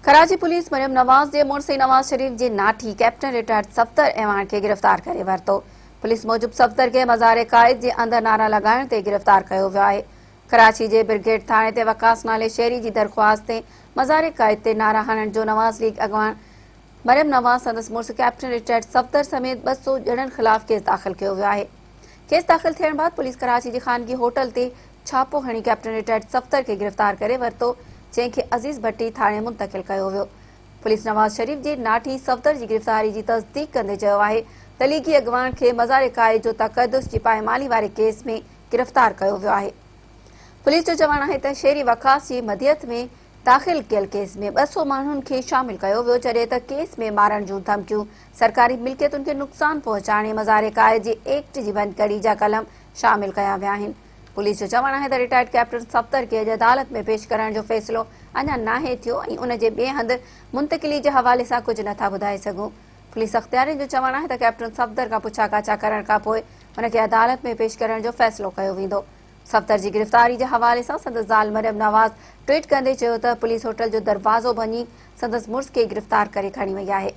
Karachi police Maryam Nawaz جي مڙس ۽ نواز شريف جي ناٺي ڪئپٽن رٽائرڊ صفدر اعواڻ کي گرفتار ڪري ورتو. پوليس موجب صفدر کي مزار قائد جي اندر نعرا لڳائڻ تي گرفتار ڪيو ويو آهي. ڪراچي جي برگيڊ ٿاڻي تي وقاص نالي شهري جي درخواست تي مزار قائد تي نعرا هڻڻ جو نواز ليگ اڳواڻ مريم نواز سندس مڙس ڪئپٽن رٽائرڊ صفدر سميت 200 ڄڻن خلاف ڪيس داخل ڪيو ويو آهي. ڪيس داخل ٿيڻ بعد پوليس ڪراچي جي خانگي هوٽل تي ڇاپو هڻي ڪئپٽن رٽائرڊ صفدر کي گرفتار ڪري ورتو، جنهن کي عزيز ڀٽي ٿاڻي منتقل ڪيو ويو. پوليس نواز شريف جي ناٺي صفدر جي گرفتاري جي تصديق ڪندي چيو آهي ته ليگي اڳواڻ کي مزار قائد جو تقدس جي پائمالي واري ڪيس ۾ گرفتار ڪيو ويو آهي. پوليس جو چوڻ آهي ته شهري وقاص جي مديت ۾ داخل ڪيل ڪيس ۾ 200 ماڻهن کي شامل ڪيو ويو، جڏهن ته ڪيس ۾ مارڻ جون ڌمڪيون، سرڪاري ملڪيتن کي نقصان پهچائڻ ۽ مزار قائد جي ايڪٽ جي ڀڃڪڙي جا قلم شامل ڪيا ويا آهن. پوليس جو چوڻ آهي ته رٽائرڊ ڪئپٽن صفدر کي اڄ عدالت ۾ پيش ڪرڻ جو فيصلو اڃا ناهي ٿيو ۽ ان جي ٻئي هنڌ منتقلي جي حوالي سان ڪجهه نٿا ٻڌائي سگهون. پوليس اختيارين جو چوڻ آهي ته ڪئپٽن صفدر کان پڇا ڪاڇا ڪرڻ کانپوء ان کي عدالت ۾ پيش ڪرڻ جو فيصلو ڪيو ويندو. صفدر جي گرفتاري جي حوالي سان سندس زال مريم نواز ٽوئيٽ ڪندي چيو ته پوليس هوٽل جو دروازو ڀڃي سندس مڙس کي گرفتار ڪري کڻي وئي آهي.